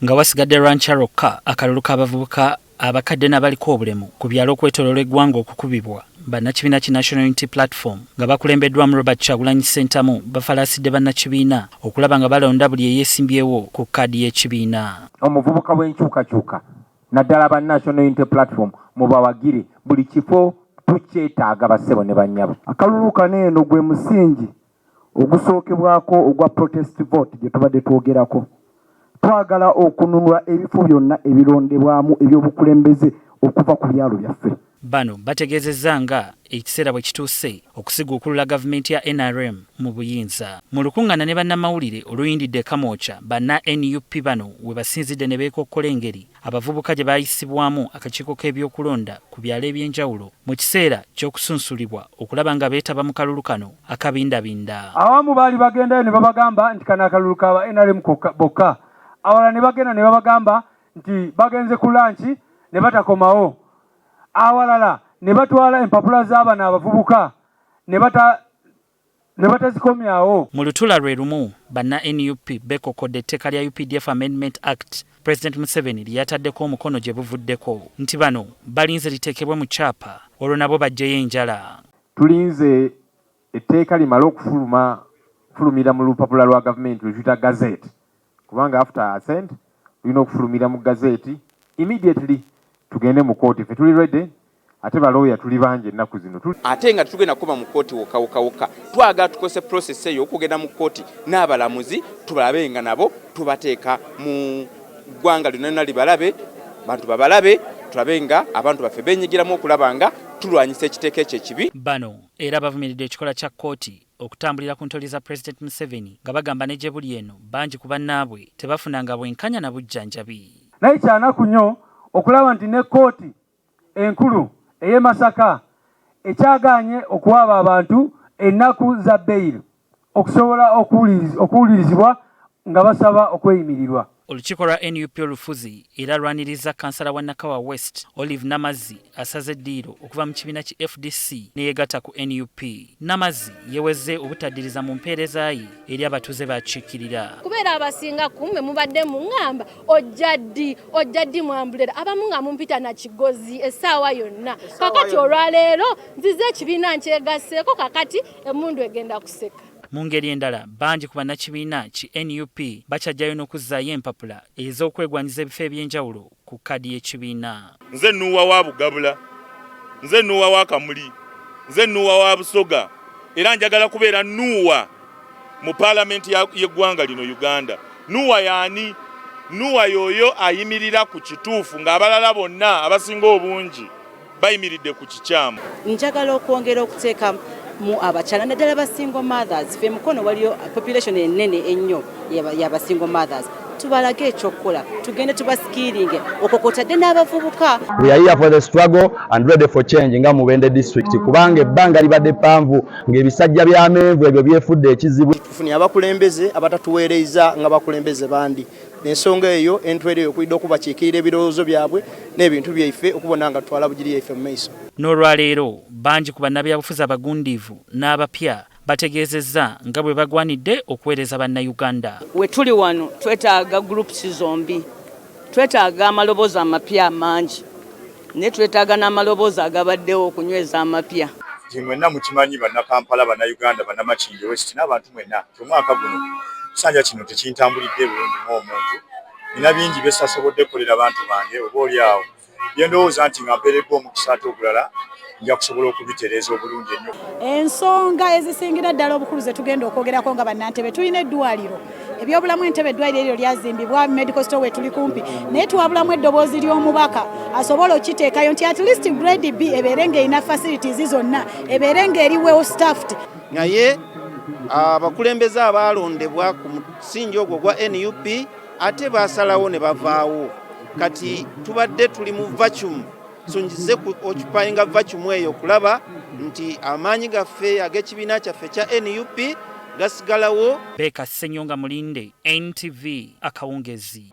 Nga wasigadde lwankya lwokka akalulu k'abavubuka, abakadde n'abaliko obulemu ku byalo okwetooloola eggwanga okukubibwa, bannakibiina ki National Unity Platform nga bakulembeddwamu Robert Kyagulanyi Ssentamu bafalaasidde bannakibiina okulaba nga balonda buli eyeesimbyewo ku kkaadi y'ekibiina. Omuvubuka w'enkyukakyuka, naddala ba National Unity Platform, mubawagire buli kifo, tukyetaaga bassebo ne bannyabo. Akalulu kano eno gwe musingi ogusookebwako ogwa protest vote gye tubadde twogerako. Twagala okununula ebifo byonna ebirondebwamu ebyobukulembeze okuva ku byalo byaffe. Bano bategeezezza nga ekiseera bwe kituuse okusiguukulula gavumenti ya NRM mu buyinza. Mu lukuŋŋaana ne bannamawulire oluyindidde e Kamwokya, banna nup bano we basinzidde ne beekokkola engeri abavubuka gye baayisibwamu akakiiko k'ebyokulonda ku byalo eby'enjawulo mu kiseera ky'okusunsulibwa okulaba nga beetaba mu kalulu kano akabindabinda. Awamu baali bagendayo ne babagamba nti kano akalulu ka ba NRM bokka. Awalala ne bagenda ne babagamba nti bagenze ku lunch ne batakomawo. Awalala ne batwala empapula z'abano abavubuka ne batazikomyawo. Mu lutuula lwe lumu, banna NUP beekokkodde etteeka lya UPDF Amendment Act President Museveni lye yataddeko omukono gye buvuddeko, nti bano balinze liteekebwe mu kyapa olwo nabo baggyeyo enjala. Tulinze etteeka limale okufuluma fulumira mu lupapula lwa gavumenti lwe tuyita gazette, kubanga after assent lulina okufulumira mu gazette immediately tugende mu kooti. Ffe tuli ready, ate balooya tuli bangi ennaku zino. Ate nga tetugenda kuba mu kooti wokka wokka wokka, twagala tukozese process eyo okugenda mu kooti n'abalamuzi tubalabe nga nabo tubateeka mu ggwanga lyonna lyonna libalabe, bantu babalabe, tulabe nga abantu baffe benyigiramu okulaba nga tulwanyisa ekiteeka ekyo ekibi. Bano era bavumiridde ekikola kya kkooti okutambulira ku ntoli za President Museveni, nga bagamba ne gye buli eno bangi ku bannaabwe tebafunanga bwenkanya na bujjanjabi. Naye kyanaku nnyo okulaba nti ne kkooti enkulu ey'e Masaka ekyagaanye okuwaaba abantu ennaku za bail okusobola okuwulirizibwa nga basaba okweyimirirwa. Olukiiko lwa NUP olufuzi era lwaniriza kansala wa Nakawa West Olive Namazzi asaze eddiiro okuva mu kibiina ki FDC ne yeegatta ku NUP. Namazzi yeeweze obutaddiriza mu mpeereza ye eri abatuuze b'akiikirira. Kubeera abasinga kumwe mubadde muŋŋamba, "Ojja ddi? Ojja ddi?" Mwambulera abamu nga mumpita na kigozi essaawa yonna. Kakati olwaleero nzize ekibiina nkyegasseeko, kakati emundu egenda kuseka. Mu ngeri endala, bangi ku bannakibiina ki NUP bakyajjayo n'okuzzaayo empapula ez'okwegwanyiza ebifo eby'enjawulo ku kkaadi y'ekibiina. Nze Nuuwa wa Bugabula, nze Nuuwa wa Kamuli, nze Nuuwa wa Busoga, era njagala kubeera Nuuwa mu paalamenti y'eggwanga lino Uganda. Nuuwa yaani? Nuuwa y'oyo ayimirira ku kituufu ng'abalala bonna abasinga obungi bayimiridde ku kikyamu. Njagala okwongera okuteeka mu abakyala, naddala ba single mothers. Fe Mukono waliyo population enene ennyo yaba single mothers. Tubalage ekyokukola, tugende tubaskillinge, okwo kwotadde n'abavubuka. We are here for the struggle and ready for change nga Mubende District, kubanga ebbanga libadde ppanvu ng'ebisajja by'amenvu ebyo byefudde ekizibu. Tufunye abakulembeze abatatuweereza nga bakulembeze bandi. Ensonga eyo entwere eyo okuyidde okubakiikirira ebirowoozo byabwe n'ebintu byaife okubona nga tutwala Bugiri yaife mu maiso. N'olwaleero bangi ku bannabyabufuzi abagundiivu n'abapya bategeezezza nga bwe bagwanidde okuweereza Bannayuganda. We tuli wano twetaaga groups zombi, twetaaga amaloboozi amapya amangi, naye twetaaga n'amaloboozi agabaddewo okunyweza amapya. Nti mwenna mukimanyi, Bannakampala, Bannayuganda, Bannamakindye West n'abantu mwenna, ti omwaka guno kisanja kino tekintambulidde bulungi ng'omuntu. Nina bingi byesasobodde kukolera bantu bange, oba oli awo byendowooza nti nga mpeereddwa omukisa ate ogulala nja kusobola okubitereeza obulungi ennyo. Ensonga ezisingira ddala obukulu ze tugenda okwogerako nga bannantebe, tulina eddwaliro, ebyobulamu Entebe, eddwaliro eryo lyazimbibwa, medical store tuli kumpi, naye twabulamu eddoboozi ly'omubaka asobola okiteekayo nti at least grade B ebeere ng'erina facilities zonna, ebeere ng'eri well staffed. Naye abakulembeze abaalondebwa ku musingi ogwo gwa NUP ate baasalawo ne bavaawo. Kati tubadde tuli mu vacuum, so njize ku occupyinga vacuum eyo okulaba nti amaanyi gaffe ag'ekibiina kyaffe kya NUP gasigalawo. Beka Ssenyonga Mulinde, NTV, akawungezi.